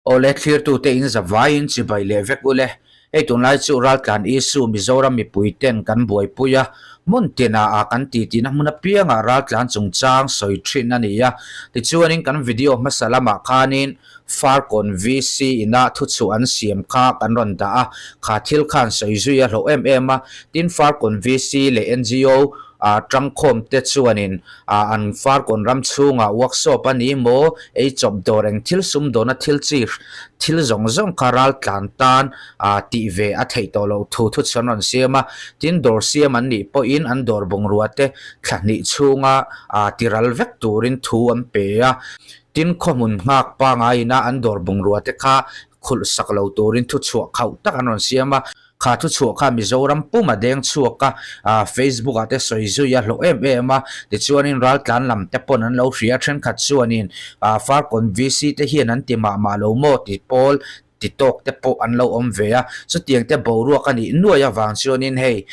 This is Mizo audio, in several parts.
Awle thlirtute in zavaiin chibai leh vek ule. Hei tunlai chu raltlan issue Mizoram mipui ten kan buaipui a, hmun tinah ah kan titihna hmun apiangah raltlan chungchang sawi thin a ni a. Tichuanin kan video hmasa lamah khanin Farkawn VC ina thuchhuah an siam kha kan rawn dah a, kha thil khan sawi zui a hlauh em em a. Tin Farkawn VC leh NGO ah tangkhawm te chuanin ah an Farkawn ram chhungah workshop a ni maw, ei chawp dawr eng thil sum dawna thil chi thil zawng zawng kha ral tlan tan ah tih ve a theih tawh loh thu thu chu an rawn siam a. Tin dawr siam an nih pawhin an dawr bungrua te thla hnih chhunga ah ti ral vek turin thu an pe a. Tin khawhmun nghak pangaina an dawr bungrua te kha khulh sak lo turin thu chhuah khauh tak an rawn siam a. Kha thu chhuah kha Mizoram pum a deng chhuak a, Facebook ah te sawi zui a hlawh em em a, tichuanin raltlan lam te pawn an lo hria, thenkhat chuanin Farkawn VC te hian an ti mah mah lo maw ti pawl ti tawk te pawh an lo awm ve a, chutiang te boruak a nih nuai avang chuanin hei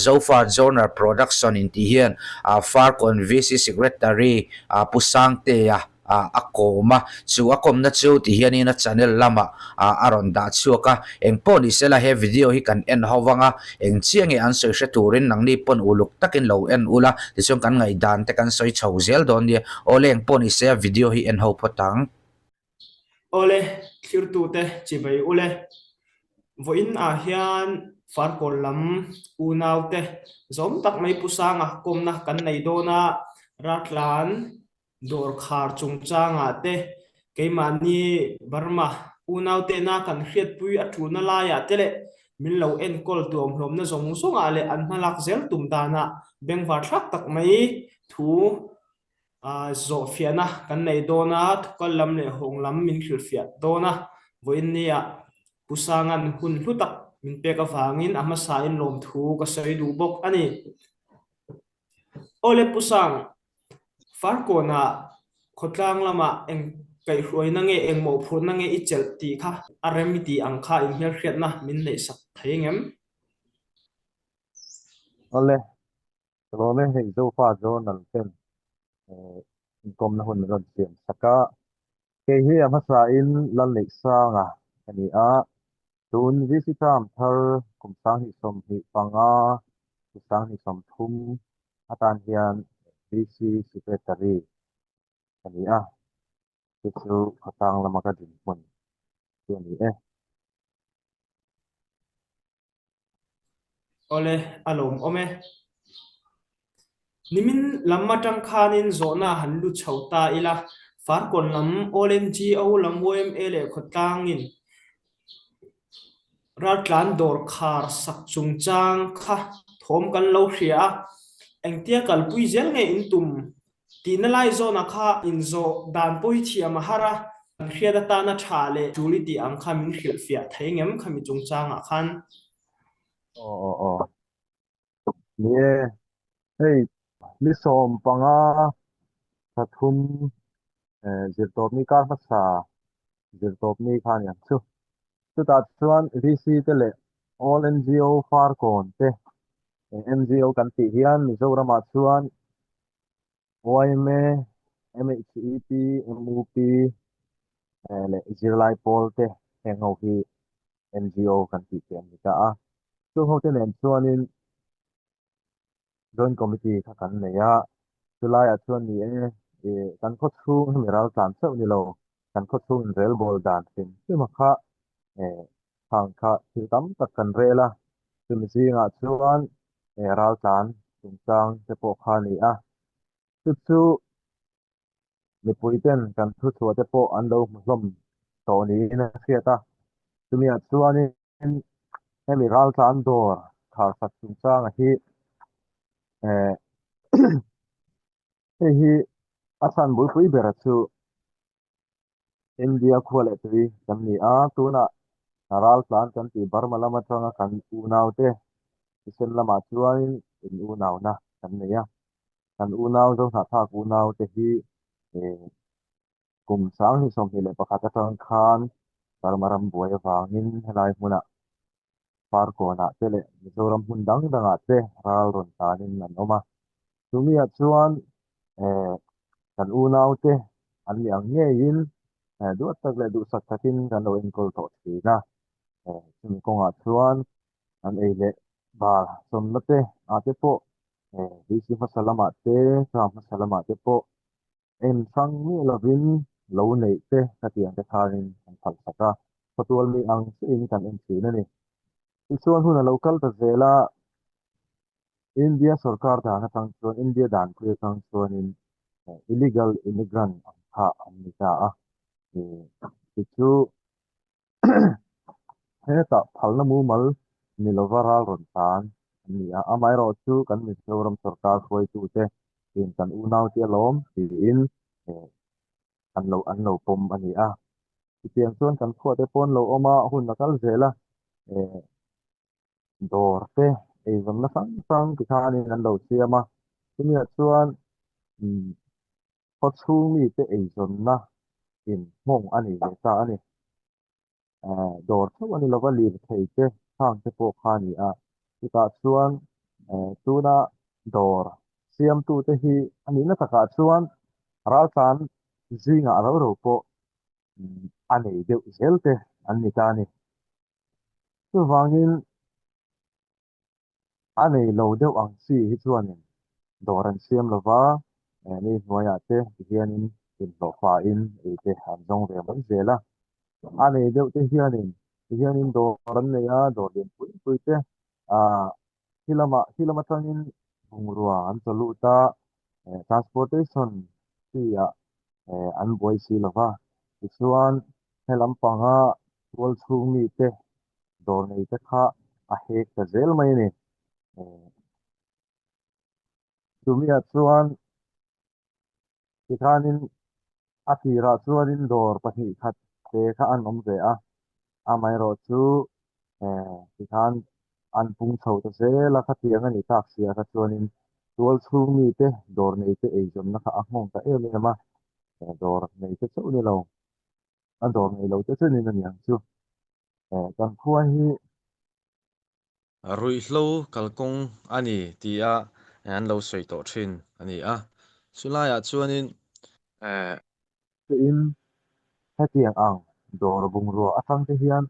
Zofa Journal Production in tih hian Farkawn VC Secretary Pu Sangtea a kawm a, chu a kawmna chu ti hianin a channel lamah a rawn dah chhuak a, engpawh ni sela he video hi kan en ho vang a, eng chiah nge an sawi hre turin nangni pawn uluk takin lo en ula, tichuan kan ngaihdan te kan sawi chho zel dawn nia, awle engpawh ni se a video hi en ho phawt ang. Awle, thlirtute chivei ule. Vawiin ah hian Farkawn lam unaute zawm tak mai Pu Sanga kawmna kan nei dawn a, Ratlan Dawr khar chungchangah te, keimahni Burma unautena kan hriatpui a tulna laiah te leh min lo enkawl tuamhlawmna zawng zawngah leh an hmalak zel tum danah bengvar thlak tak mai thu zawhfiahna kan nei dawn a, thukal lam leh hawng lam min hrilhfiah dawn a, vawiin nia Pu Sanga'n hun hlu tak min pek avangin a hmasain lawmthu ka sawi duh bawk a ni. Awle Pu Sang, Farkawnah khawtlang lamah eng kaihhruaina nge eng mawhphurhna nge i chelh tih kha a rem i tih ang kha inhmelhriatna min neihsak thei ngem? Awle, ka lawm e, hei Zofa Journal ten inkawmna hun min rawn siam sak a, kei hi a hmasain Lalneihsanga ka ni a, Tun VC term thar kum 2025 to 2030 atan hian VC Secretary ka ni a, chu chu khawtlang lama ka dinhmun chu a ni e. Awle, a lawmawm e. Nimin lam atang khanin zawhna han lut chho ta ila, Farkawn lam All NGO lam yma leh khawtlangin raltlan dawr khar sak chungchang kha thawm kan lo hria a, engtia kalpui zel nge in tum tihna lai zawna kha inzawh dan pawi thiam a har a, kan hriat atana tha leh tul i tih ang kha min hrilhfiah thei ngem khami chungchangah khan. Aw aw aw. Ni e, hei ni 15 thla 3 zirtawpni kar hmasa zirtawpni kha a ni ang chu. Chutah chuan VC te leh All NGO Farkawn te NGO kan tih hian Mizoramah chuan yma, MHEP, MUP leh zirlai pawl te heng ho hi NGO kan tih te an ni ta a. Chung ho te nen chuanin Joint Committee kha kan nei a, chulaiah chuan ni e, kan khaw chhung hemi ral tlan chauh ni lo, kan khaw chhung inrelbawl dan hrim hrim a kha khang kha thil tam tak kan rel a, chumi zingah chuan ral tlan chungchang te pawh kha a ni a, chu chu mipui ten kan thuchhuah te pawh an lo hmu hlawm tawh niin a hriat a, chumiah chuanin hemi ral tlan dawr kharsak chungchanga hi hei hi a chhan bulpui bera chu India khua leh tui kan ni a, tunah ral tlan kan tih Burma lam atanga kan unaute thisen lamah chuanin in unauna kan nei a, kan unau Zohnahthlak unaute hi Kum 2021 atang khan Burma ram buai avangin helai hmunah Farkawnah te leh Mizoram hmun dang dangah te ral rawn tanin an awm a. Chumiah chuan kan unaute an ni ang ngeiin. Duat tak leh duhsak takin kan lo enkawl tawh thin a, chumi kawngah chuan an ei leh bar sawmna te ah te pawh VC hmasa lamah te, term hmasa lamah te pawh en hrang miah lovin lo neih te khatiang te khanin an phalsak a, khawtual mi ang chiahin kan en thin a ni. Tichuan hun a lo kal ta zel a, India sorkar dan atang chuan, India danpui atang chuanin illegal immigrant ang kha an ni ta a. Tichu hetah phalna mumal ni lova ral rawn tan an ni a. Amaherawhchu kan Mizoram sorkar hruaitute in kan unaute alawm tiin an lo an lo pawm a ni a. Chutiang chuan kan khuate pawh an lo awm a, hun a kal zel a. Dawr te eizawnna hrang hrang ti khanin an lo siam a, chumiah chuan umm khaw chhung mite eizawnna in nghawng a nei ve ta a ni. Ehh dawr theuh a ni lova lirthei te khang te pawh kha a ni a, chutah chuan ehh tuna dawr siamtute hi a nihna takah chuan raltlan zingah ro ro pawh a nei deuh zel te an ni ta a ni. Chuvangin a nei lo deuh ang chi hi chuanin dawr an siam lo va, mi hnuaiah te tihianin inhlawhfain ei te an zawng ve mai zel a. A nei deuh te hianin tihianin dawr an nei a, dawr lian pui pui te ah khi lamah khi lam atangin bungrua an chaw lut a, transportation fee ah an buai si lo va, tichuan He lampanga tual chhung mite dawr nei te kha a hek ta zel mai a ni. Chumi-ah chuan tikhanin a tirah chuanin dawr pahnih khat te kha an awm ve a, amaherawh chu tikhan an pung chho ta zel a, khatiang a nih tak sia kha chuanin tual chhung mite dawr nei te eizawnna kha a nghawng ta em em a, dawr nei te chauh ni lo. A dawr ngei lo te chuanin a niang chu. Eh, kan khua hi. Ruihhlo kalkawng a ni tia an lo sawi tawh thin a ni a. Chulaiah chuanin. Eh. Tiin hetiang ang dawr bungrua atang te hian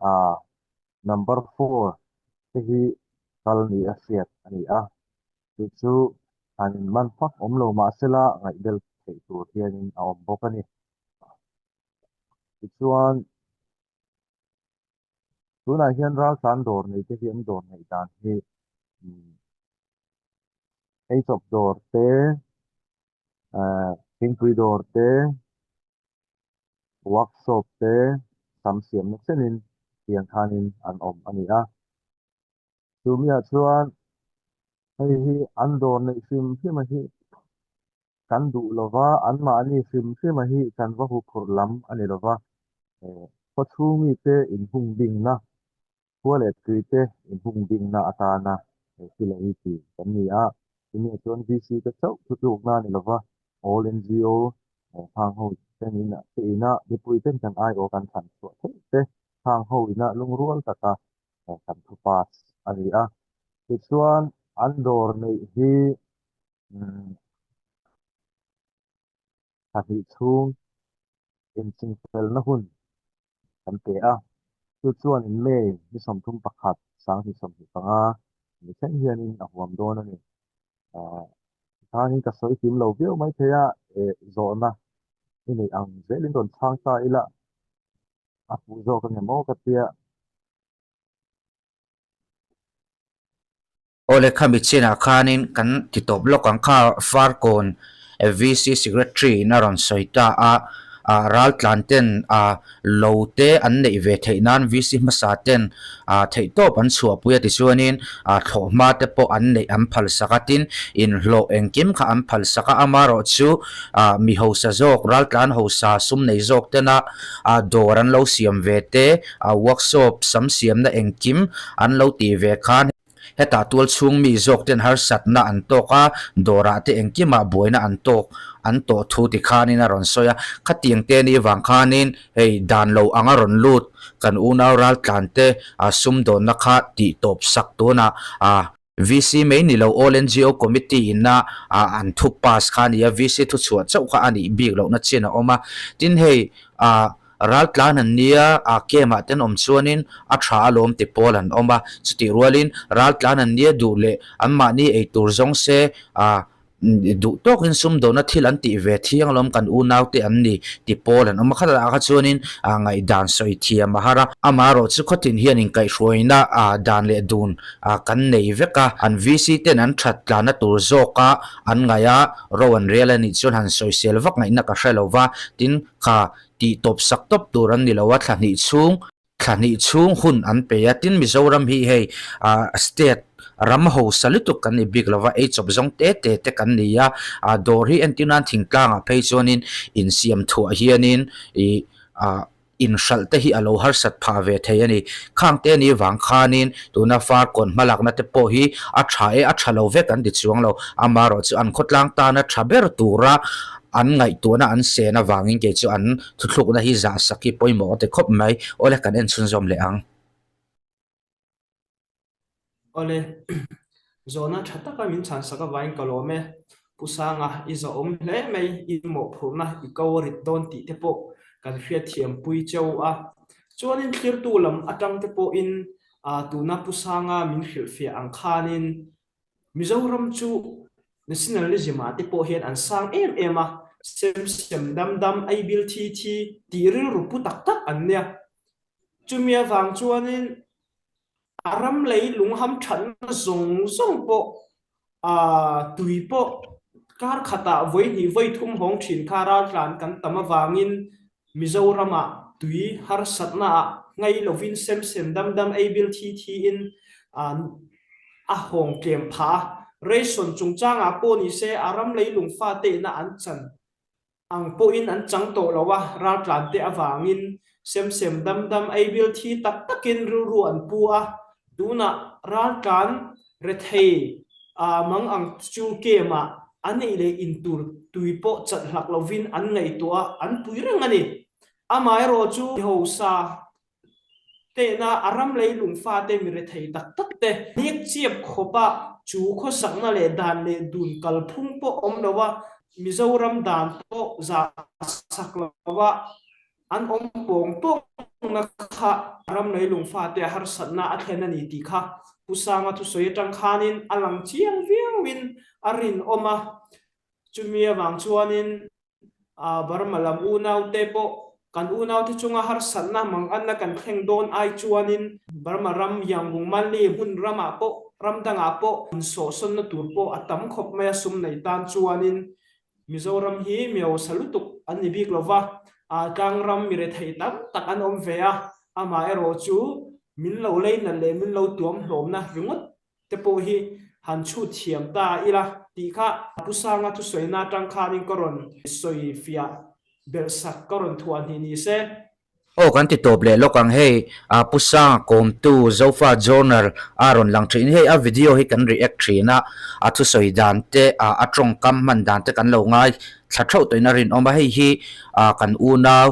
ah number four te hi kal ni a hriat a ni a. Chu chu han inman fak awm lo mahsela ngaihdel theih tur hianin a awm bawk a ni. Tichuan tunah hian raltlan dawr nei te hi an dawr neih dan hi eichawp dawr te eh thingpui dawr te workshop te sam siamna chenin tiang khanin an awm a ni a. Chumiah chuan hei hi an dawr neih hrim hrim a hi kan duh lo va, anmahni hrim hrima hi kan va huphurh lam a ni lo va, khaw chhung mite inhung bingna, khua leh tuite inhung bingna atana thil a hi ti kan ni a. Chumi chuan VC te chauh thutlukna a ni lo va, All NGO hang ho ten in te ina mipui ten kan aiawh kan thlan chhuah theih te hang ho ina lungrual taka kan thu pass a ni a. Tichuan an dawr neih hi Pahnih chhung inchingfelna hun kan pe a, chu chuan in May ni 31 2025 ni thleng hianin a huam dawn a ni. Tikhanin ka sawi kim lo viau mai thei a, zawhna i neih ang zelin rawn chhang ta ila a fuh zawk ang em aw ka tia. Awle khami chinah khanin kan ti tawp lawk ang kha Farkawn VC Secretary in a rawn sawi ta a, ah raltlan ten ah lo te an neih ve theih nan VC hmasa ten ah theihtawp an chhuahpui a tichuanin ah thlawhhma te pawh an neih an phalsak a tin inhlawh engkim kha an phalsak a amaherawhchu ah mi hausa zawk raltlan hausa sum nei zawk tena ah dawr an lo siam ve te ah workshop sam siamna engkim an lo tih ve khan Hetah tual chhung mi zawk ten harsatna an tawk a, dawrah te engkimah buaina an tawk an tawh thu ti khanin a rawn sawi a. Khatiang te ni vang khanin hei dan lo anga rawn lut kan unau raltlan te sumdawnna kha tih tawp sak tunah a. VC mai ni lo All NGO Committee in a an thu pass kha a ni a, VC thuchhuah chauh kha a nih bik lohna chin a awm a. Tin hei raltlan an nia camp ah ten awm chuanin a tha alawm ti pawl an awm a, chutih rualin raltlan an nia duh leh anmahni eitur zawng se Duh tawkin sumdawhna thil an tih ve thiang alawm kan unaute an ni ti pawl an awm a. Khatah kha chuanin ngaihdan sawi thiam a har a. Amaherawh chu khawtin hian inkaihhruaina dan leh dun kan nei vek a. An VC ten an that tlanna tur zawka an ngaih a, ro an rel a nih chuan han sawisel vak ngaihna ka hre lo va. Tin, kha tih tawp sak tawp tur an ni lo a, thla hnih chhung Thla hnih chhung hun an pe a, tin Mizoram hi hei state ram hausa lutuk kan ni bik lova, ei chawp zawng te te te kan ni a, dawr hi entir nan thingtlangah phei chuanin insiam thuah hianin ih inhralh te hi a lo harsat phah ve thei a ni. Khang te ni vang khanin tuna Farkawn hmalakna te pawh hi a tha e, a tha lo vek an ti chuang lo, amaherawhchu chu an khawtlang tana tha ber tura an ngaihtuahna an sen avangin kei chu an Thuthlukna hi zah sak hi pawimawh a ti khawp mai. Awle kan en chhunzawm leh ang. Awle, zawhna tha taka min chhan sak avangin ka lawm e. Pu Sanga, i zahawm hle mai, i mawhphurhna i ko a rit dawn tih te pawh kan hriatthiampui cheu a. Chuanin thlirtu lam atang te pawhin tuna Pu Sanga min hrilhfiah ang khanin Mizoram chu nationalism ah te pawh hian an sang em em a, sem sem dam dam, ei bil thi thi tih rilru pu tak tak an nia. Chumi avang chuanin a ram lei lungham thatna zawng zawng pawh tui pawh kar khatah vawi hnih vawi thum hawng thin kha raltlan kan tam avangin Mizoramah tui harsatna ah ngai lovin sem sem dam dam ei bil thi thi in a hawng tlem phah a. Ration chungchangah pawh ni se a ram leilung fa tehna an chan ang pawhin an chang tawh lo a, raltlan te avangin sem sem dam dam ei bil thi tak takin rilru an pu a. Tunah raltlan rethei mang ang chu camp ah an ei leh in tur tui pawh chat hlak lovin an ngaihtuah a, an pui reng a ni. Amaherawh chu hausa tehna a ram leilung fate mi rethei tak tak te hnek chiap khawpa chu khawsakna leh dan leh dun kalphung pawh awm lo a, Mizoram dan pawh zah sak lo a, An awm pawng pawngna kha ram leilung fate harsatna a thlen a ni tih kha Pu Sanga thusawi atang khanin a lang chiang viauin a rinawm a. Chumi avang chuanin Burma lam unaute pawh kan unaute chunga harsatna manganna kan thleng dawn ai chuanin Burma ram Yangon Manli hmun ramah pawh ram dangah pawh insawhsawnna tur pawh a tam khawp mai a sum neih tan chuanin Mizoram hi miosa lutuk an ni bik lova, tlangram mi rethei tam tak an awm ve a, amaherawh chu min lo leinat leh min lo tuam hlawmna ringawt te pawh hi han chhut thiam ta ila tih kha Pu Sanga thusawina atang khanin ka rawn sawi fiah belhsak ka rawn thuah hnih ni se. Aw kan ti tawp leh lawk ang hei a Pu Sanga kawmtu Zofa Journal a rawn lang thin hei a video hi kan react thin a a thusawi dan te a tawngkam hman dan te kan lo ngai thla theuh tawhin a rinawm a hei hi kan unau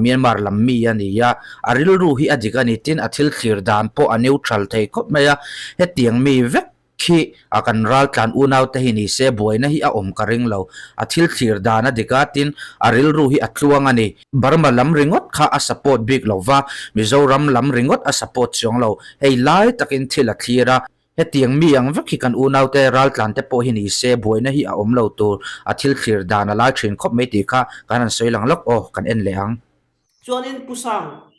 Myanmar lam mi a ni a a rilru hi a dik a ni tin a thil thlir dan pawh a neutral thei khawp mai a hetiang mi vek Khi a kan raltlan unau te hi ni se buaina hi a awm ka ring lo. A thil thlir dan a dik a, tin a rilru hi a tluang a ni. Burma lam ringawt kha a support bik lo va, Mizoram lam ringawt a support chuang lo. Hei lai takin thil a thlir a, hetiang mi ang vek hi kan unau te raltlan te pawh hi ni se buaina hi a awm lo tur. A thil thlir dan a lai thin khawp mai tih kha kan han sawi lang lawk aw, kan en leh ang. Chuanin Pu Sang,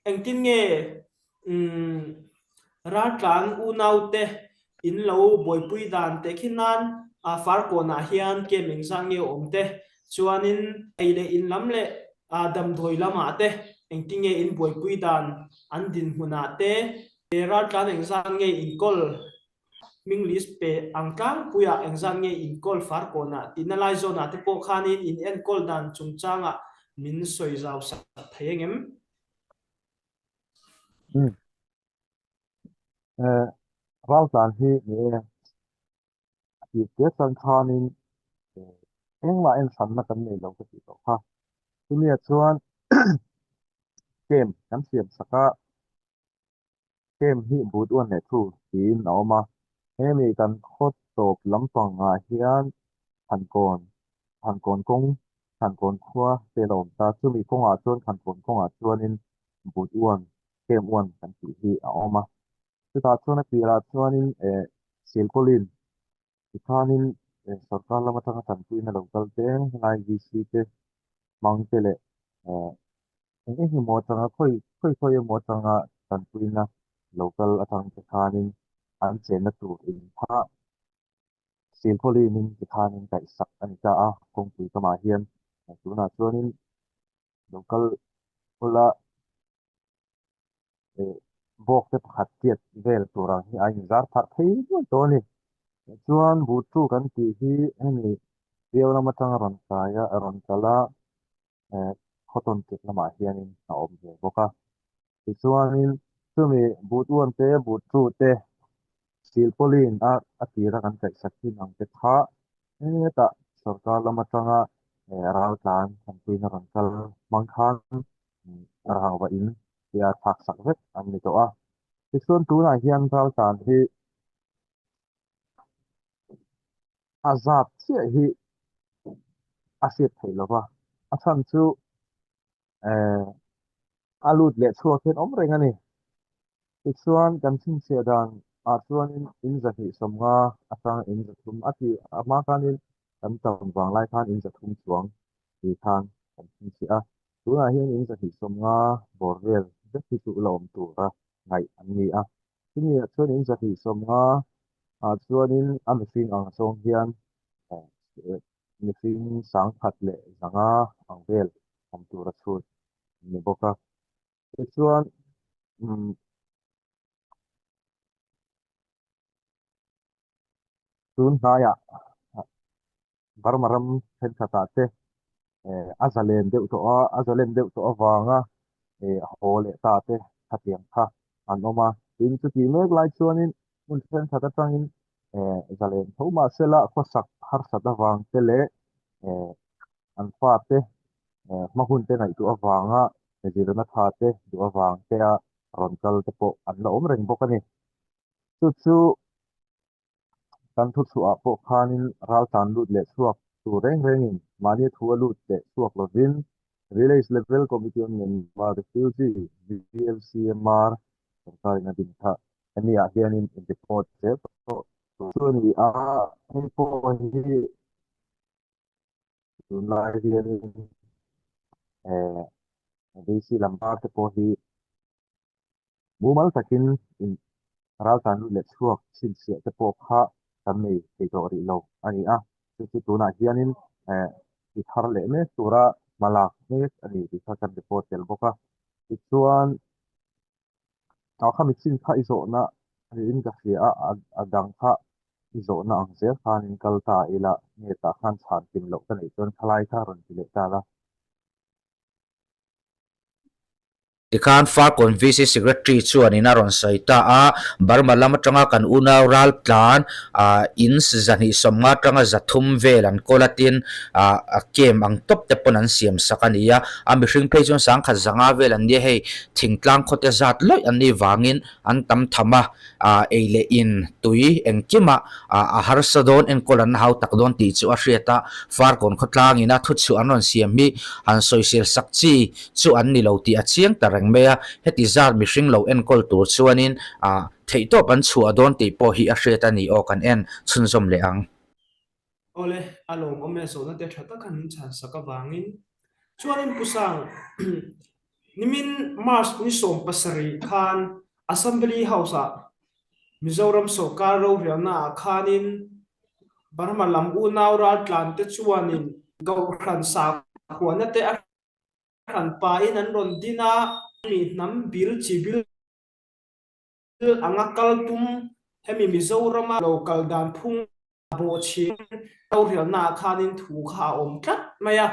engtin nge Umm, raltlan unaute in lo buaipui dan teh khi nan Farkawnah hian camp engzat nge awm te, chuanin ei leh in lam leh damdawi lamah te engtinge in buaipui dan an dinhmunah te, raltlan engzat nge inkawl hming list pe ang tlangpuiah engzat nge inkawl Farkawnah tihna lai zawnah te pawh khanin in enkawl dan chungchangah min sawi zau sak thei engem? Umm. Eh, raltlan hi ni e, a tir te chuan khanin eh, engmah en hranna kan nei lo ka tih tawh kha. Chumia chuan camp kan siam sak a, camp hi but uan leh thu tiin a awm a. Hemi kan khaw tawp lampangah hian Khankawn, Khankawn kawng, Khankawn khua te la awm ta. Chumi kawngah chuan Khankawn kawngah chuanin But uan, Kem uan kan tih hi a awm a. Chutah chuan a tirah chuanin eh Silpauline tikhanin eh sorkar lam atanga tanpuina lo kal te, helai VC te hmang te leh eh Eng eng emaw atanga khawi khawi khawi emaw atanga tanpuina lo kal atang te khanin an chenna tur in kha silpauline-in ti khanin kaihsak a ni ta a, kawngpui kamah hian tunah chuanin lo kal ula eh bawk te pakhat tiat vel tur ang hi a inzar pharh thei nuai tawh a ni. Chuan buhtu kan tih hi hemi Piau lam atanga rawn kai a, rawn kal a. eh cotton kek lamah hianin a awm ve bawk a tichuanin chumi but uan te but tu te silpauline a a tira kan kaihsak thin ang te kha hetah sorkar lam atanga eh raltlan thanpuina rawn kal hmang khan rangva in tia thlak sak vek an ni tawh a tichuan tunah hian raltlan hi a zat chiah hi a hriat theih lo va, a chhan chu eh a lut leh chhuak hian awm reng a ni. Tichuan kan chhinchhiah dan ah chuanin in 250 atang in 300 a tih a hma khanin kan tam vang lai khan in 300 chuang tih khan kan chhinchhiah a, tunah hian in 250 bawr vel vek hi chu la awm tura ngaih an ni a. Chumi ah chuan in 250 ah chuanin a mihring ang zawng hian mihring sangkhat leh zanga ang vel awm tur a chhut ni bawk a. Tichuan umm tun hnaiah Burma ram thenkhatah te a zalen deuh tawh a, a zalen deuh tawh avanga haw leh ta te khatiang kha an awm a. Tin, chutih mek lai chuanin hmun thenkhat atangin zalen tho mahsela khawsak harsat avang te leh an fate hma hun te ngaihtuah avanga zirna tha te duh avang te a rawn kal te pawh an la awm reng bawk a ni. Chu chu Kan thuchhuah pawh khanin raltlan lut leh chhuak tur reng rengin mahni thu a lut leh chhuak lovin Village Level Committee on Myanmar Refugee, VLCMR, sorkarin a din kha hemi ah hianin in report zel tawh tur chu a ni a, hei pawh hi tunlai hianin eh VC lam bar te pawh hi Mumal takin in raltlan lut leh chhuak chhinchhiah te pawh kha kan nei thei tawh rih lo a ni a, chu chu tunah hianin eh ti thar leh mek tura hma lak mek a ni tih kha kan report tel bawk a. Tichuan ah khami chin kha i zawhna niin ka hria a, a dang kha i zawhna ang zel khanin kal ta ila nge tah khan chhan kim loh ka neih chuan khalai kha rawn ti leh ta la. Tikhan Farkawn VC Secretary chuanin a rawn sawi ta a, Burma lam atanga kan unau ral tlan in 250 atanga 300 vel an kawl a tin camp ang tawp te pawn an siam sak a ni a, a mihring phei chuan 1,500 vel an nia hei thingtlang khawte zat lawih an nih vangin an tam tham a. ei leh in tui engkimah a harsa dawn enkawl an hau tak dawn tih chu a hriat a, Farkawn khawtlangin a thuchhuah an rawn siam hi han sawisel sak chi chu an ni lo tih a chiang ta reng mai a, heti zat mihring lo enkawl tur chuanin theihtawp an chhuah dawn tih pawh hi a hriat a ni aw kan en chhunzawm leh ang. Awle, a lawmawm e zawhna te tha taka min chhan sak avangin chuanin Pu Sang, nimin March ni 17 khan Assembly House-ah Mizoram sawrkar rorelna ah khanin Burma lam unau raltlan te chuanin Gohhran sakhuana te a hran pain an rawn din a, mi hnam bil chi bil anga kal tum hemi Mizorama lo kal dan phung bawhchhin rorelna ah khanin thu kha a awm tlat mai a,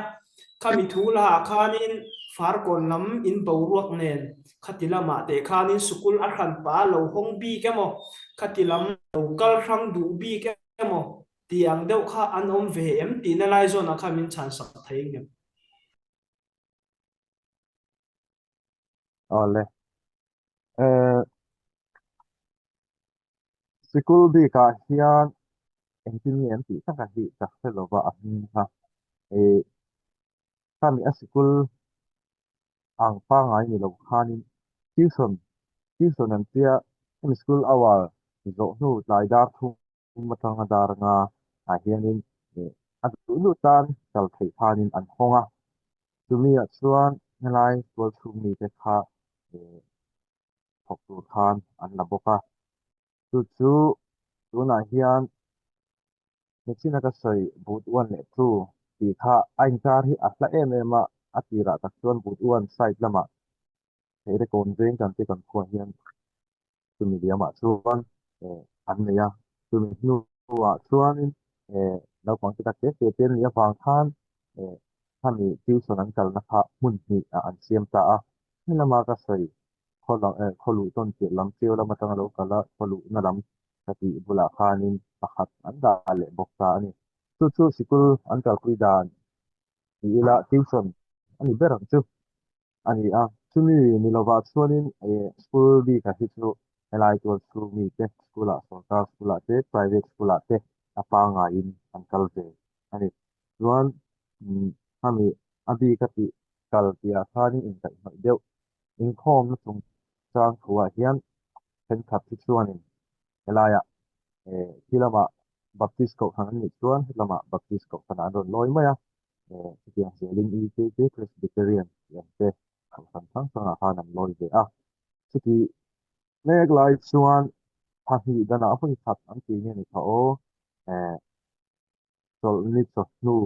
khami thu lahah khanin Farkawn lam in boruak nen khati lamah teh khanin sukul a hran pah a lo hawng bik emaw, khati lam lo kal hrang duh bik emaw tih ang deuh kha an awm ve em tihna lai zawnah khan min chhan sak thei ngem. Awle. Eh. Sikul bikah hian engtin nge an tih taka hi ka hre lova a hming kha. Ih khami a sikul ang pangngai ni lo khanin tuition tuition an tia hemi school hour zawh hnu tlai dar thum atanga dar anga ah hianin ih a duh duh tan kal theih khanin an hawng a, chumi ah chuan helai tual chhung mite kha ih thawk tur khan an la bawk a, chu chu tunah hian Machine-a ka sawi Boot one leh two tih kha a inkar hi a hla em em a, a tirah tak chuan Boot one side lamah Theirekawn veng kan te kan khuah hian chumi liamah chuan an nei a, chumi hnuah chuanin naupang te tak te te te an nih avang khan khami tuition an kalna kha hmun hnih ah an siam ta a, helama ka sawi khaw lam eh khaw luh tawn tirh lam chiu lam atanga lo kal a khaw luhna lam ka tih bulah khanin pakhat an dah leh bawk ta a ni. Chu chu sikul an kalpui dan ti ila tuition a ni ber ang chu a ni a. Chumi ni lovah chuanin eh school bikah hi chu helai tual chhung mite school ah sorkar school ah te private school ah te a pangaiin an kal ve a ni. Chuan umm khami a bik a tih kal tihah khanin inkaihhnawih deuh Inkhawmna chungchang thuah hian thenkhat hi chuanin helaiah eh khi lamah Baptist kohhran an nih chuan helamah Baptist kohhranah an rawn lawi mai a, eh chutiang zelin EKK Presbyterian tih ang te kohhran hrang hrangah khan an lawi ve a. Chuti mek lai chuan thahnih danah hmun khat an tih nge ni kha aw eh Chawlhni chawhnu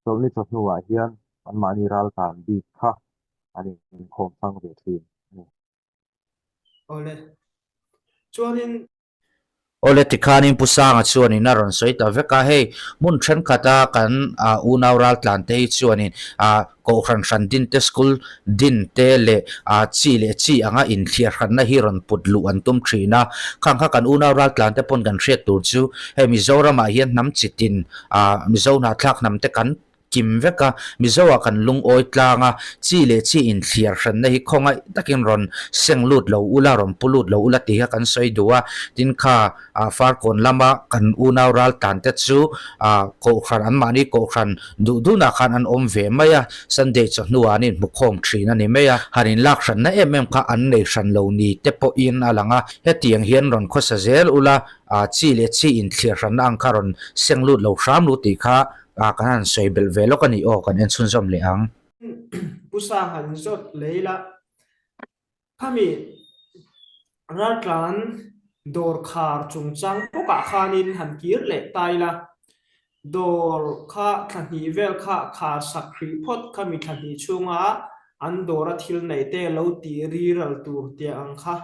Chawlhni chawhnuah hian anmahni raltlan bik kha an inkhawm hrang ve thin a ni. Awle. Chuanin. Awle tikhanin Pu Sanga chuanin a rawn sawi ta vek a, hei hmun thenkhat a kan unau raltlan te hi chuanin Kohhran hran din te, school din te leh chi leh chi anga inthliar hranna hi rawn put luh an tum thin a. Khang kha kan unau raltlan te pawn kan hriat tur chu hei Mizoramah hian hnam chi tin Mizo hnahthlak hnam te kan kim vek a, Mizoah kan lungawi tlang a, chi leh chi inthliar hranna hi khawngaih takin rawn seng lut lo ula, rawn pu lut lo ula tih kha kan sawi duh a. Tin kha Farkawn lama kan unau raltlan te chu Kohhran anmahni Kohhran Duh dunah khan an awm ve mai a, Sunday chawhnuah an inhmu khawm thin a ni mai a, han inlak hranna em em kha an nei hran lo ni te pawhin a lang a, hetiang hian rawn khawsa zel ula, chi leh chi inthliar hranna ang kha rawn seng lut lo hram lu tih kha kan han sawi belh ve lawk a ni aw, kan en chhunzawm leh ang. Pu Sang han zawt lei la, Khami raltlan dawr khar chungchang bawkah khanin han kir leh ta ila, dawr kha thla hnih vel kha khar sak hrih phawt khami thla hnih chhunga an dawra thil neih te lo tih riral tur tia ang kha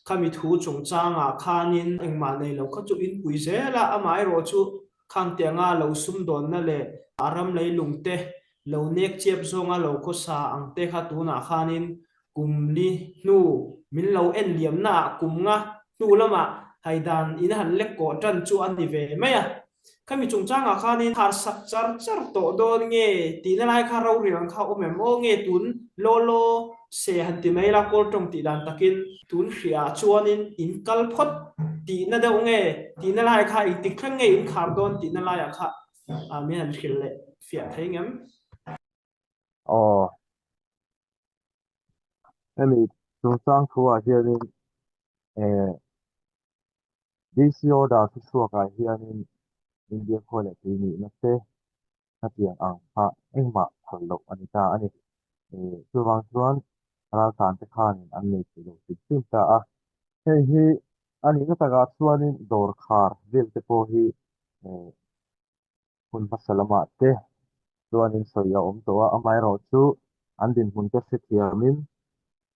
khami thu chungchangah khanin engmah nei lo kha chu inpui zel a, amaherawh chu khang tianga lo sumdawnna leh a ram leilung te lo nek chiap zawnga lo khawsa ang te kha tunah khanin Kum li hnu min lo en liamna ah kum nga hnu lamah haidan in han lek kawh tan chu a ni ve mai a. Khami chungchangah khanin khar sak char char tawh dawn nge tihna lai kha rorel ang kha a awm em aw nge tun law law se han ti mai la kawl tawng tih dan takin tun hriah chuanin in kal phawt tihna deuh nge tihna lai kha engtik thleng nge in khar dawn tihna laiah kha min han hrilh leh fiah thei ngem. Aw. Hemi chungchang thuah hianin eh DC order thu chhuakah hianin India khua leh tui nihna te hetiang ang kha engmah phal loh a ni ta a ni. Eh chuvang chuan raltlan te khanin an nei thei lo hrim hrim ta a. Hei hi a nihna takah chuanin dawr khar vel te pawh hi eh Hun hmasa lamah te chuanin sawi a awm tawh a, amaherawhchu an dinhmun te hrethiamin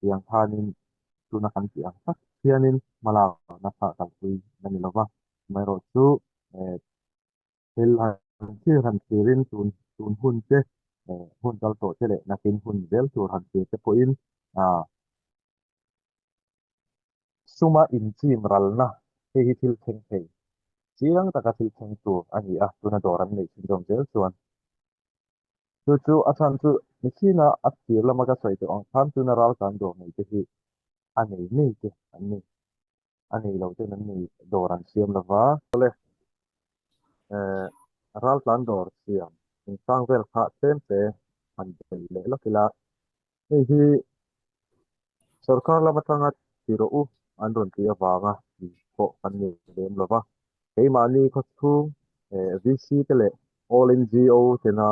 tiang khanin tuna kan tih ang tak hianin hmalakna kha kalpui a ni lova, amaherawhchu eh thil han thil han thlirin tun tun hun te eh hun kal tawh te leh nakin hun zel tur han thlir te pawhin ah Suma inchim ralna hei hi thil thleng thei chiang taka thil thleng tur a ni a, tuna dawr an neih chhunzawm zel chuan. Chu chu a chhan chu michina a thlir lama ka sawi tawh ang khan tuna raltlan dawr nei te hi a nei nei te an ni. A nei lo ten an nei dawr an siam lo va. Awle, eh, raltlan dawr siam chungchang vel kha tlem te han belh leh lawk ila. Hei hi sorkar lam atanga ti rawh u an rawn tih avanga ti pawh kan ni lem lo va. Keimahni khawchhung eh VC te leh All NGO tena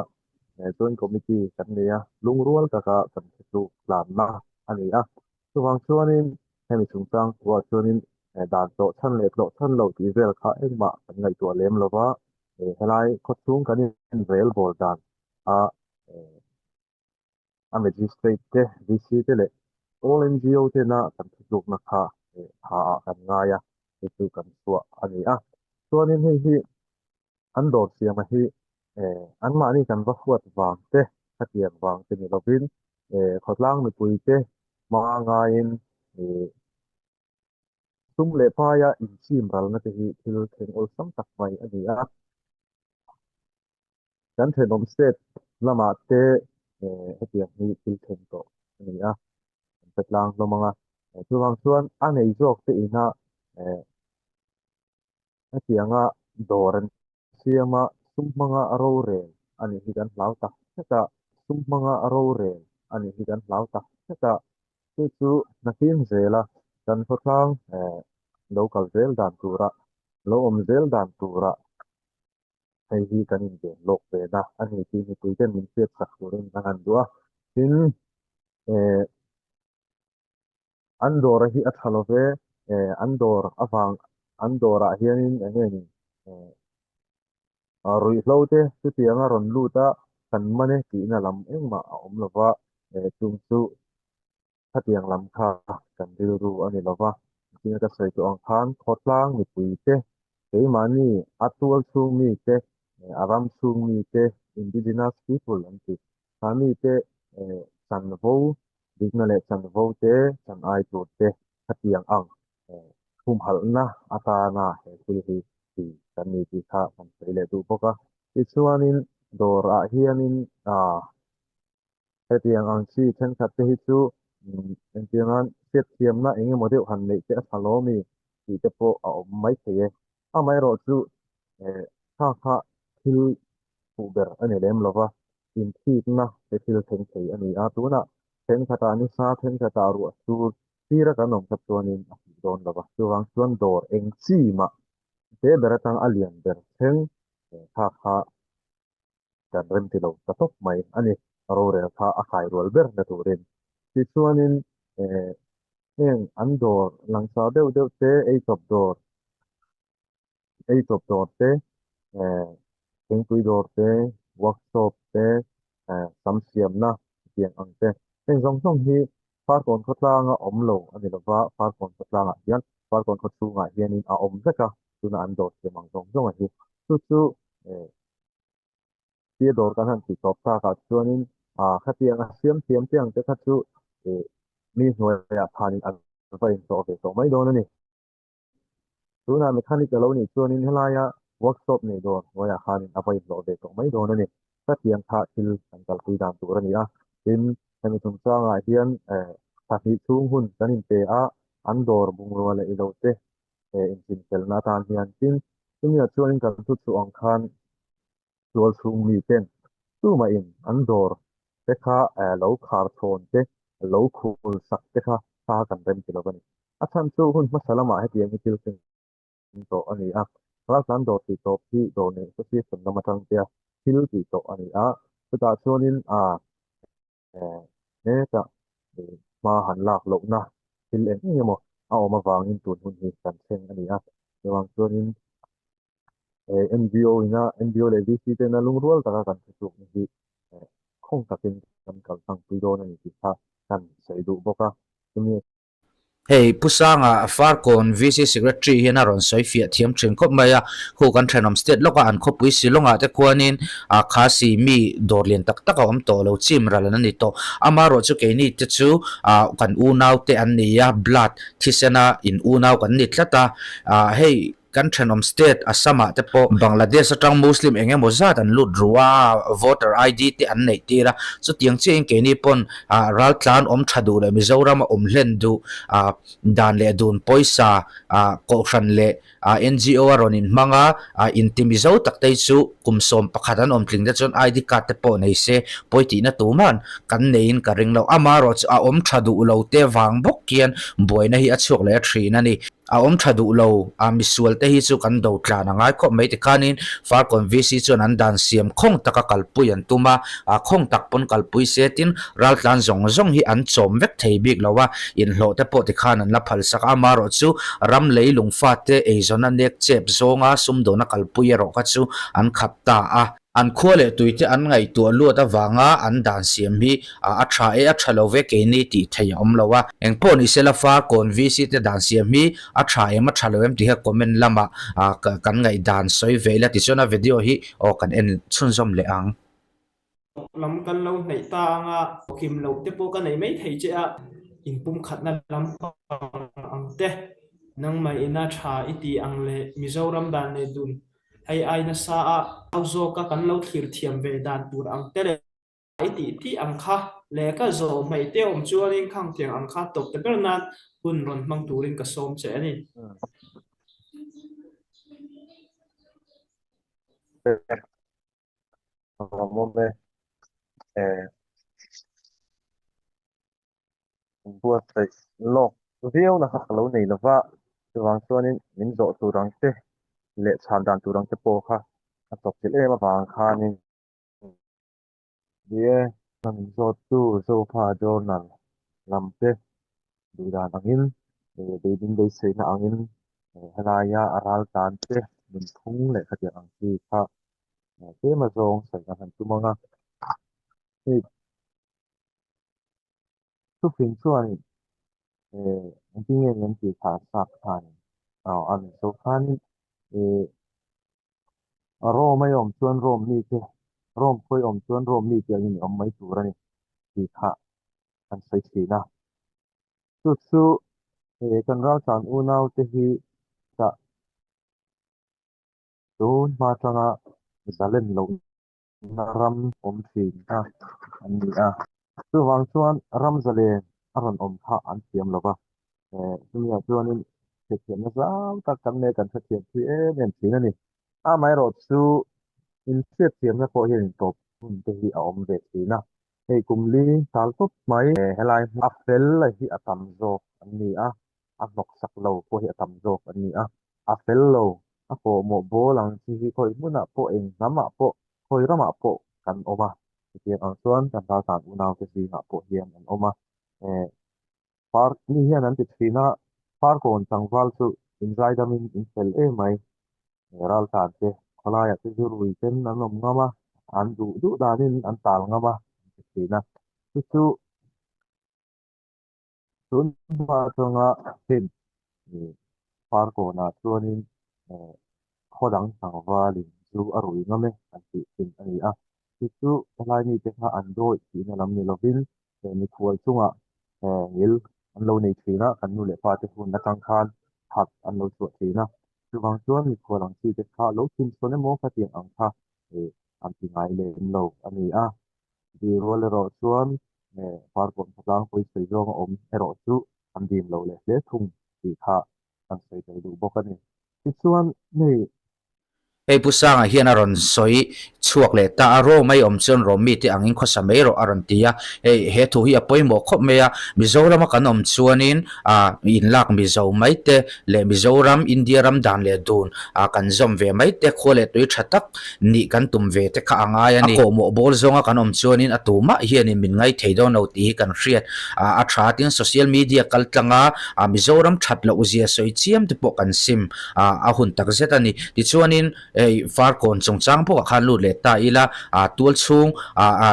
eh Joint Committee kan nei a, lungrual taka kan thuthluk tlanna a ni a. Chuvang chuanin hemi chungchang thuah chuanin eh dan tlawh chhan leh tlawh chhan loh tih vel kha engmah kan ngaihtuah lem lo va, eh helai khawchhung kan inrel bawl dan a eh a Magistrate te, VC te leh all NGO tena kan thutlukna kha tha ah kan ngai a, hei chu kan chhuah a ni a. Chuanin hei hi an dawr siama hi anmahni kan va huat vang te, khatiang vang te ni lovin khawtlang mipui te hma ngaiin sum leh paia inchim ralna te hi thil thleng awlsam tak mai a ni a. Kan thenawm state lamah te hetiang hi thil thleng tawh a ni a, kan pe tlang hlawm ang a. Chuvang chuan a nei zawk te ina hetianga dawr an siam a, sum hmanga rorel a nih hi kan hlau tak zet a, sum hmanga rorel a nih hi kan hlau tak zet a. Chu chu hnakin zela kan khawtlang lo kal zel dan tura, lo awm zel dan tura Hei hi kan inven lawk ve na a ni tih mipuiten min hriat sak turin an han duh a. Tin, eh, an dawr hi a tha lo ve, eh, an dawr avang, an dawrah hianin eng nge ni, eh, ruihhlo te chutianga rawn lut a, kan man e tihna lam engmah a awm lo va, eh, chung chu Khatiang lam kha kan rilru a ni lova, engtin ka sawi tawh ang khan khawtlang mipui te, keimahni a tual chhung mi te, a ram chhung mi te, indigenous people an ti, kha mi te chanvo dikna leh chanvo te, chan ai tur te khatiang ang humhalhna atana he thil hi ti kan ni tih kha kan sawi leh duh bawk a. Tichuanin dawrah hianin Hetiang ang chi thenkhat te hi chu engtianga hriatthiamna eng emaw deuh han neih te a tha lo mi tih te pawh a awm mai thei e. Amaherawh chu kha kha thil fuh ber a ni lem lo va, inthikna te thil thleng thei a ni a. Tunah thenkhatah nisa, thenkhatah ruah sur sira kan awm kha chuanin a fuh dawn lo va. Chuvang chuan dawr eng chi mah te ber atang a lian ber thleng kha kha kan rem ti lo ta tawp mai a ni. Rorel kha a kai rual ber na turin. Tichuanin eh heng an dawr langsar deuh deuh te, ei chawp dawr, ei chawp dawr te, eh thingpui dawr te, workshop te, eh sam siamna tiang ang te. Heng zawng zawng hi Farkawn khawtlanga awm lo a ni lova, Farkawn khawtlangah hian, Farkawn khawchhungah hianin a awm vek a, tuna an dawr siam ang zawng zawng a hi. Chu chu eh tia dawr kan han tih tawp takah chuanin ah khatiang a siam thiam te ang te kha chu eh mi hnuaiah khanin an va inhlawh ve tawh mai dawn a ni. Tunah mechanic a lo nih chuanin helaia workshop nei dawr hnuaiah khanin a va inhlawh ve tawh mai dawn a ni. Khatiang kha thil kan kalpui dan tur a ni a. Tin, hemi chungchangah hian eh thla hnih chhung hun kan inpe a, an dawr bungrua leh ilo te eh inchimfelna atan hian tin chumi-ah chuanin kan thu chhuah ang khan tual chhung miten tumahin an dawr te kha eh lo khar chhawn te lo khul sak te kha kha kan rem ti lo a ni. A chhan chu hun hmasa lamah hetiang hi thil thleng tawh a ni a, raltlan dawr tih tawp hi dawr neih association lam atang tea thil tih tawh a ni a, chutah chuanin ah Hetah hma han lak lohna thil eng eng emaw a awm avangin tun hun hi kan thleng a ni a. Chuvang chuanin NGO ina NGO leh VC tena lungrual taka kan thutlukna hi khawng takin kan kal tlangpui dawn a ni tih kha kan sawi duh bawk a. Chumi Hei Pu Sanga Farkawn VC Secretary hian a rawn sawi fiah thiam thin khawp mai a, khu kan thenawm state lawka an khawpui Shillong-ah te khuanin a Khasi mi dawr lian tak tak a awm tawh lo, chim ral an ni tawh. Amaherawh chu keini te chu kan unau te an ni a, blood thisena in unau kan ni tlat a, hei. Kan thenawm state Assam ah te pawh Bangladesh atang Muslim eng emaw zat an lut ru a, voter ID te an neih tir a, chutiang chiahin keini pawn ah raltlan awm tha duh leh Mizoram a awm hlen duh ah dan leh dun pawisa ah kohhran leh ah NGO a rawn inhmang a, ah inti Mizo tak te hi chu kum 11 an awm tling te chuan ID card te pawh nei se pawi tihna tuman kan neiin ka ring lo. Amaherawh chu a awm tha duh lo te vang bawk hian buaina hi a chhuak leh a thin a ni. A awm tha duh lo a, misual te hi chu kan do tlan a ngai khawp mai tikhanin Farkawn VC chuan an dan siam khawng taka kalpui an tum a, a khawng tak pawn kalpui se tin raltlan zawng zawng hi an chawm vek thei bik lo a, inhlawh te pawh tikhan an la phalsak a, amaherawh chu ram lei lungfa te eizawna nek chep zawnga sumdawna kalpui erawh kha chu an khap ta a. An khua leh tuite an ngaihtuah luat avanga an dan siam hi a tha e, a tha lo ve keini tih theih a awm lo a. Engpawh ni sela Farkawn VC te dan siam hi a tha em a tha lo em tih kha comment lamah kan ngaihdan sawi ve ila tichuan a video hi aw kan en chhunzawm leh ang. Lam kan lo hnaih ta anga kim loh te pawh ka nei mai thei che a, inpumkhatna lampang ang te, nangmah ina tha i tih ang leh Mizoram dan leh dun Hei ai nasa a au zawka kan lo thlir thiam ve dan tur ang te leh i tih tih ang kha leh ka zawh hmaih te awm chuanin khang tiang ang kha tawp ta ber nan hun rawn hmang turin ka sawm che a ni. Buatsaih lawk viau na kha ka lo nei lova, chuvang chuanin min zawh tur ang te leh chhan dan tur ang te pawh kha a chawp chilh em avang khanin ni e. Min zawttu Zofa Journal lam te duh dan angin beidin beiseina angin helaia a ral tan te nunphung leh khatiang ang chi kha tlem azawng sawi kan han tum ang a. Hei Thufing chuan eh engtin nge an tih thah sak khan aw a ni so khanin eh Rome a awm chuan Rome mi te Rome khawi awm chuan Rome mi te angin i awm mai tur a ni tih kha an sawi thin a. Chu chu eh kan raltlan unau te hi tah tun hma atanga zalen loh na ram awm thin kha an ni a. Chuvang chuan ram zalen a rawn awm kha an thiam lo va, eh chumiah chuanin hrethiamna zau tak kan nei kan hrethiam thui em em thin a ni. Amaherawh chu inhriatthiamna pawh hian intawp hun te hi a awm ve thin a, hei kum li tal tawp mai helai hmun a fel a hi a tam zawk an ni a, a hnawksak lo pawh hi a tam zawk an ni a, a fel lo A pawhmawh bawl ang chi hi khawi hmunah pawh eng hnamah pawh khawi ramah pawh kan awm a, chutiang ang chuan kan raltlan unaute zingah pawh hian an awm a. Eh, par mi hian an ti thin a, Parkawn tlangval chu inzaidamin in fel em mai. Eh, raltlan te khawlaiah te zu rui ten an awm ngam a, an duh duh danin an tal ngam a an ti thin a. Chu chu Tun hma atanga heng Parkawnah chuanin khaw dang tlangvalin zu a rui ngam e an tih thin a ni a. Chu chu helai mite kha an dawih tihna lam ni lovin mikhual chungah ngil an lo nei thin a, kan nu leh pate hun atang khan that an lo chhuah thin a. Chuvang chuan mikhual ang chi te kha lo thinchhawn emaw khatiang ang kha an ti ngai lem lo a ni a. Tih rual erawh chuan Parkawn khawtlang pawisawi zawng a awm erawh chu an dim lo leh hle thung tih kha kan sawi tel duh bawk a ni. Tichuan hei. Hei Pu Sanga hian a rawn sawi chhuak leh ta a, Rome a i awm chuan Rome mite angin khawsa mai rawh a rawn ti a, hei he thu hi a pawimawh khawp mai a, Mizorama kan awm chuanin ah inlak Mizo mai te leh Mizoram India ram dan leh dun ah kan zawm ve mai te khua leh tui tha tak nih kan tum ve te kha a ngai a ni. A kawhmawh bawl zawnga kan awm chuanin a tumah hianin min ngai thei dawn lo tih hi kan hriat a tha tin social media kal tlanga Mizoram that loh zia sawi chiam te pawh kan sim a hun tak zet a ni. Tichuanin hei Farkawn chungchang bawkah khan lut leh ta ila tual chhung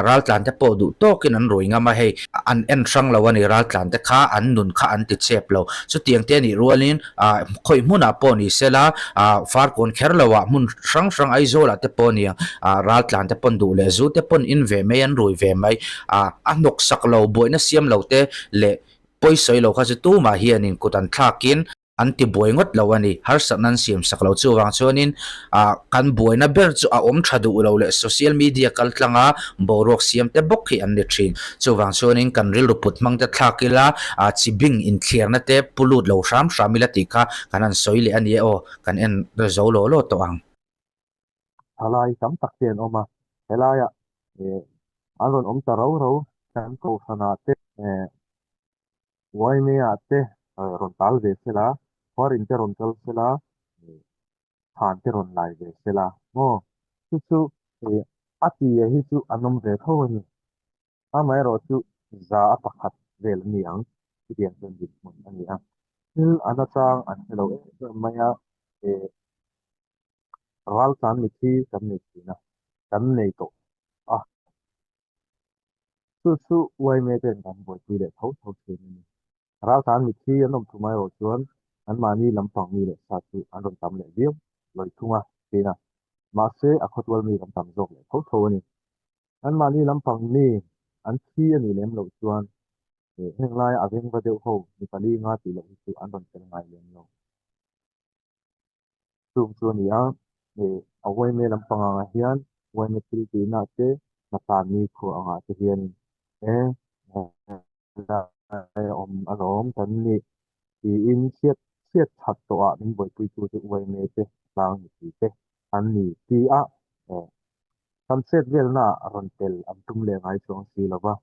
raltlan te pawh duh tawkin an rui ngam a, hei an en hrang lo a ni raltlan te kha an nun kha an ti chep lo. Chutiang te anih rualin Ah khawi hmunah pawh ni sela ah Farkawn kher loah hmun hrang hrang Aizawlah te pawh nia ah raltlan te pawn duh leh zu te pawn in ve mai an rui ve mai ah a hnawk sak lo buaina siam lo te leh pawisawi lo kha chu tumah hianin kut an thlakin. An ti buai ngawt lo a ni. Harsatna an siam sak lo. Chuvang chuanin ah kan buaina ber chu a awm tha duh lo leh social media kal tlanga boruak siam te bawk hi an ni thin. Chuvang chuanin kan rilru put hmang te thlak ila ah chi bing inthliarna te pu lut lo hram hram ila tih kha kan han sawi leh a ni e aw. Kan en zo law law tawh ang. Thalai tam tak te an awm a, helaiah eh an rawn awm ta rau rau kan kohhranah te eh Uaimea te rawn tal ve sela, khuarin te rawn kal sela, thlan te rawn lai ve sela maw? Chu chu a tia hi chu an awm ve tho a ni. Amaherawh chu za a pakhat vel a ni ang, chutiang chuan dinhmun a ni a. Thil a nachang an hre lo em em mai a, raltlan mithi kan nei thin a, kan nei tawh a. Chu chu uaime ten kan buaipui leh tho tho thin a ni. Raltlan mithi an awm thum erawh chuan anmahni lampang mi leh sa chu an rawn tam leh viau lawi thung a thin a. Mahse, a khawtual mi kan tam zawk leh tho tho a ni. Anmahni lampang mi an thi a nih lem loh chuan heng laia a vengva deuh ho mi pali nga tih loh hi chu an rawn tel ngai lem lo. Chung chu a ni a, ih a uaime lampang angah hian uaime thil tihna te hnatlani khuah angah te hianin e helai a awm alawm kan nih tiin chhiat chhiat that tawhah min buaipuitu chu uaime te tlang mipui te an ni ti a kan chet velnaah rawn tel an tum leh ngai chuang si lo va.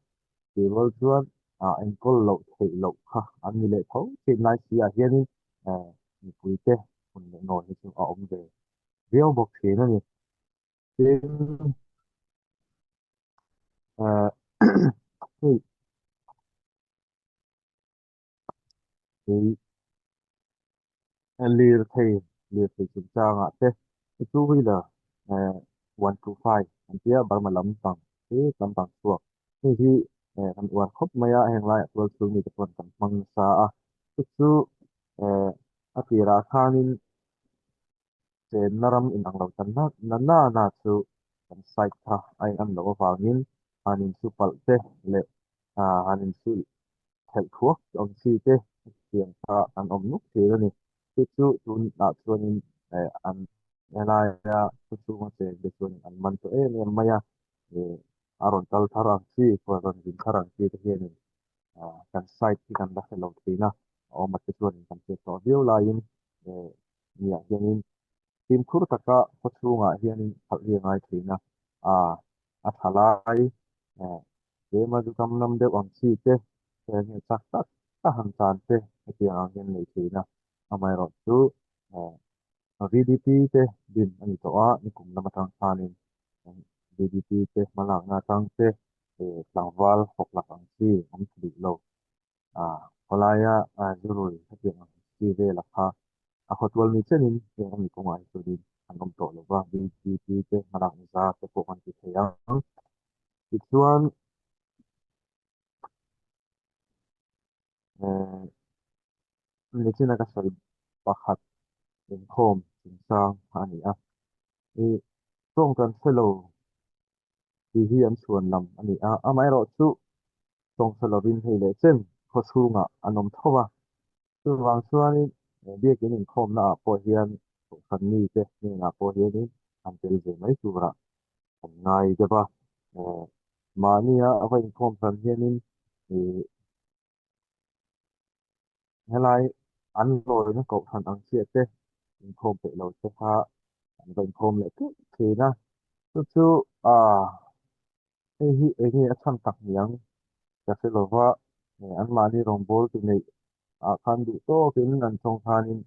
Tih rual chuan ah enkawl loh theih loh kha an ni leh tho thin lai si ah hianin eh mipui te hun leh nawi hi chu a awm ve viau bawk thin a ni. Tin eh hei lirthei lirthei chungchangah te two wheeler eh 125 an tia Burma lampang hi lampang chhuak hei hi eh kan uar khawp mai a heng laiah tual chhung mite pawh kan hmang nasa a chu chu eh a tirah khanin chenna ram inang lo tan na na na chu kan side kha a inang loh avangin han insu palh te leh ah han insu thelh thuak awm chi te hetiang kha an awm nuk thei a ni. Chu chu tunah chuanin eh an helaia thu chhunga cheng te chuanin an man tawh em em mai a, eh a rawn kal thar ang chi, khual rawn zin thar ang chi te hianin ah kan side hi kan la hre lo thin a, a awm a te chuanin kan hriat tawh viau laiin eh niah hianin fimkhur taka khaw chhungah hianin khalh hi a ngai thin a, ah a tha lai eh tlema zu kam lam deuh ang chi te heng hi chak tak a han tan te hetiang ang hian nei thin a, amaherawh chu eh VDP te din a ni tawh a, nikum lam atang khanin VDP te hmalakna atang te eh tlangval hawk lak ang chi awm tha duh lo ah khawlaia zurui hetiang ang chi vela kha a khawtual mi chenin heng a mi kawngah hi chuanin an awm tawh lo va, VDP te hmalakna zar te pawh kan ti thei ang. Tichuan eh nichina ka sawi pakhat inkhawm chungchang a ni a, ih tawng kan hre lo tih hi an chhuan lam a ni a, amaherawhchu tawng hre lovin hei leh chen khaw chhungah an awm tho a, chuvang chuanin biakin inkhawmna ah pawh hian kohhran mite hnenah pawh hianin an tel ve mai turah an ngai deuh a, mahnia a va inkhawm hran hianin ih helai an lawina kohhran ang chiah te inkhawm peih lo te kha an va inkhawm leh teuh thin a, chu chu ah hei hi eng nge a chhan tak niang ka hre lo va, anmahni rawngbâwl tu neih ah khan duh tawkin an tawng khanin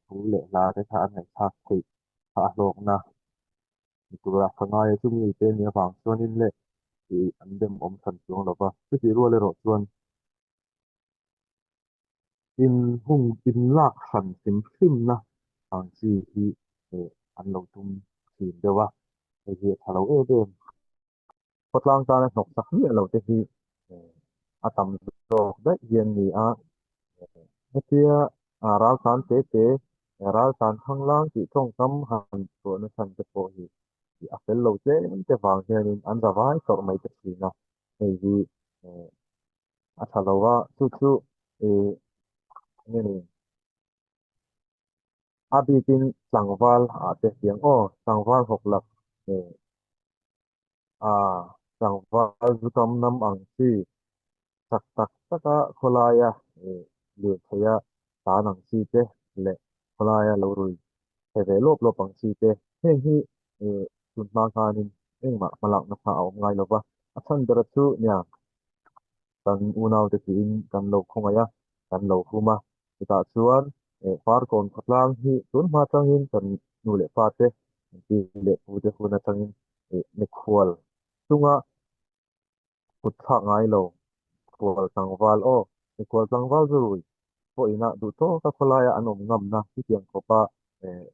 thu leh hla te kha an ngaihthlak theih kha a hlawkna. Ni tura ka ngai a, chumi te nih avang chuanin leh tih an dem awm hran chuang lo va, chutih rual erawh chuan in hung in lak hran hrim hrimna ang chi hi an lo tum thin deuh a, hei hi a tha lo em em. Khawtlang tana hnawk sak miah lo te hi a tam zawk daih hian ni a, hetia raltlan te te raltlan thanglang tih tawngkam han chhuahna chhan te pawh hi a fel lo tlem te vang hianin an za vai tawrh mai te thin a, hei hi a tha lo a, chu chu eng nge ni. A bikin tlangval ah te tiang aw, tlangval hawk lak eh a tlangval zu tam nam ang chi chak tak taka khawlaia eh lirtheia tan ang chi te leh khawlaia lo rui che ve lawp lawp ang chi te heng hi eh tun hma khanin engmah hmalakna kha a awm ngai lo va, a chhan bera chu nia kan unaute tiin kan lo khawngaih a, kan lo hum a, chutah chuan eh Farkawn khawtlang hi tun hma atangin kan nu leh pa te kan pi leh pu te hun atangin eh mikhual chunga kut thlak ngai lo khual tlangval aw mikhual tlangval zu rui pawh ina duh tawka khawlaia an awm ngamna chutiang khawpa eh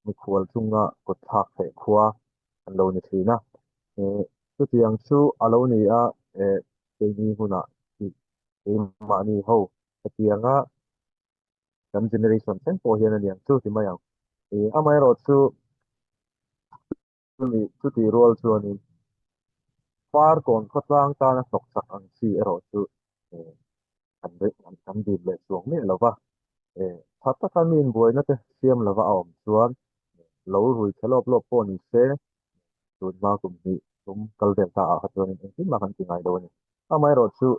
mikhual chunga kut thlak theih khua an lo ni thin a. Eh chutiang chu a lo ni a eh keini hunah tih keimahni ho hetianga kan generation thleng pawh hian a niang chu ti mai ang. Eh amaherawhchu chumi chuti rual chuanin Farkawn khawtlang tana hnawk chak ang chi erawh chu eh kan kan dip leh chuang miah lo va. Eh tha taka mi inbuaina te siam lova a awm chuan lo rui che lawp lawp pawh ni se tun hma kum hnih tum kal vel ta ah kha chuanin engtin mah kan ti ngai lo a ni. Amaherawh chu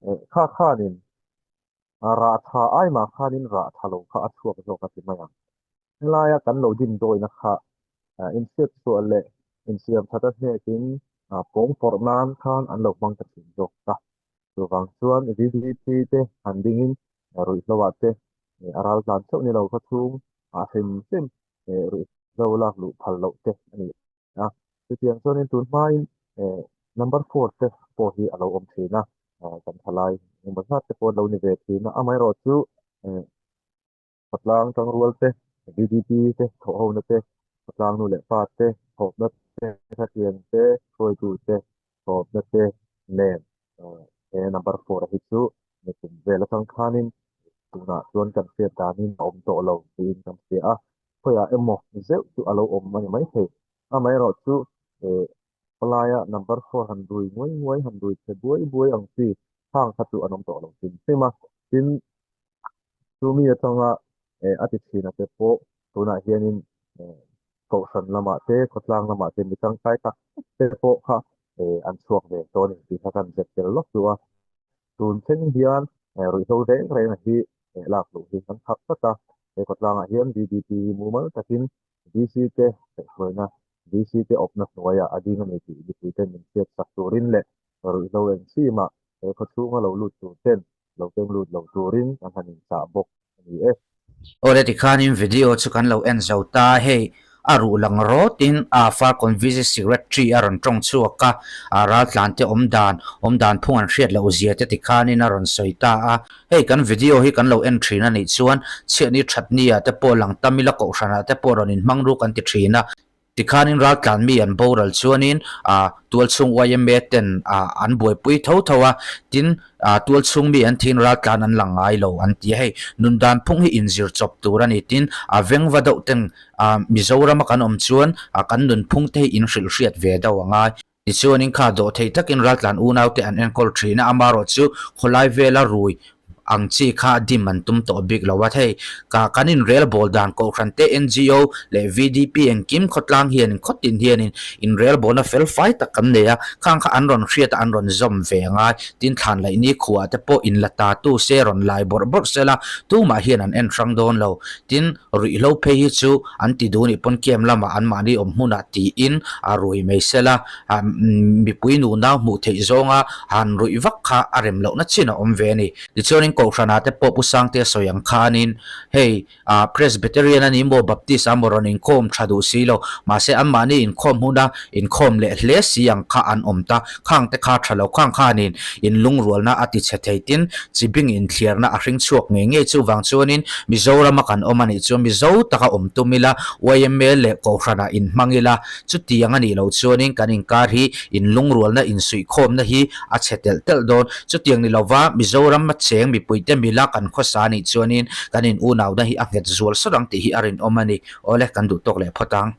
eh kha khanin rah tha ai mah khanin rah tha lo kha a chhuak zawk a ti mai ang. Helaia kan lo din dawina kha inhriat chhuah leh insiam that a hnekin pawng pawrh nan khan an lo hmang ta thin zawk ta. Chuvang chuan VDP te han dingin ruihhlo ah te a ral tlan chauh ni lo khaw chhung ah hrim hrim ruihhlo lak luh phal loh te a ni a. Chutiang chuanin tun hmain number four te pawh hi a lo awm thin a, kan thalai engemaw zat te pawh an lo ni ve thin a. Amaherawhchu Khawtlang tangrual te, VDP te thawhhona te, khawtlang nu leh pa te thawhna te, hlatlian te, hruaitu te thawhna te nen he number four a hi chu nikum vel atang khanin tunah chuan kan hriat danin a awm tawh lo tiin kan hria a, khawiah emaw zeuh chu a lo awm a ni maithei. Amaherawhchu khawlaia number four han rui nguai nguai, han rui chhe buai buai ang chi hang kha chu an awm tawh lo hrim hrim a, tin Chumi atanga eh a ti thin a te pawh tunah hianin eh kohhran lamah te khawtlang lamah te mi tangkai tak tak te pawh kha eh an chhuak ve tawh a ni tih kha kan zep tel lawk duh a. Tun thleng hian eh ruihhlo reng reng a hi eh lak luh hi kan khap tlat a, he khawtlangah hian VDP mumal takin VC te kaihhruaina VC te awpna hnuaiah a ding a ni tih mipui ten min hriat sak turin leh ruihhlo eng chimah he khawchhunga lo lut tur ten lo keng lut lo turin kan han inchah bawk a ni e. Awle tikhanin video chu kan lo en zo ta, hei a ruh lang rawtin a Farkawn VC Secretary a rawn tawng chhuak a, a raltlan te awm dan, awm dan phung an hriat loh zia te tikhanin a rawn sawi ta a. Hei kan video hi kan lo en thin a nih chuan chhiatni thatni ah te pawh lang tam ila kohhran ah te pawh rawn inhmang ruk an ti thin a, Tikhanin raltlan mi an boral chuanin ah tualchhung yma ten ah an buaipui tho tho a, tin ah tualchhung mi an thiin raltlan an lang ngai lo an ti a, hei nun dan phung hi inzir chawp tur a ni, tin ah vengva deuh ten ah Mizorama kan awm chuan ah kan nunphung te hi in hrilh hriat ve deuh a ngai. Tichuanin kha dawh thei takin raltlan unaute an enkawl thin a, amaherawhchu khawlai vela rui ang chi kha dim an tum tawh bik lo a. Hei ka kan inrel bawl dan Kohhran te, NGO leh VDP engkim khawtlang hianin khawtin hianin inrel bawlna fel fai tak kan nei a, khang kha an rawn hriat a an rawn zawm ve a ngai. Tin thlan laih ni khuah te pawh inla ta tu se rawn lai bawrh bawrh sela tumah hian an en hrang dawn lo. Tin ruihhlo phei hi chu an ti duh nih pawn camp lamah anmahni awm hmunah tiin a rui mai sela, mipui nunau hmuh theih zawnga han ruih vak kha a rem lohna chin a awm ve a ni. Tichuanin Kohhranah te pawh Pu Sangtea sawi ang khanin hei Presbyterian a ni maw Baptist a maw rawn inkhawm tha duh si lo, mahse anmahni inkhawm hmuna inkhawm leh hle si ang kha an awm ta, khang te kha tha lo khang khanin inlungrualna a ti chhe thei tin chibing inthliarna a hring chhuak ngei ngei chuvang chuanin Mizorama kan awm a nih chuan Mizo taka awm tum ila yma leh Kohhranah inhmang ila chutiang a nih loh chuanin kan inkar hi inlungrualna insuihkhawmna hi a chhe telh telh dawn chutiang ni lova Mizoram a cheng mipuite mila kan khawsa a nih chuanin kan in unauna hi a nghet zual sawt ang tih hi a rinawm a ni. Awle kan duh tawk leh phawt ang.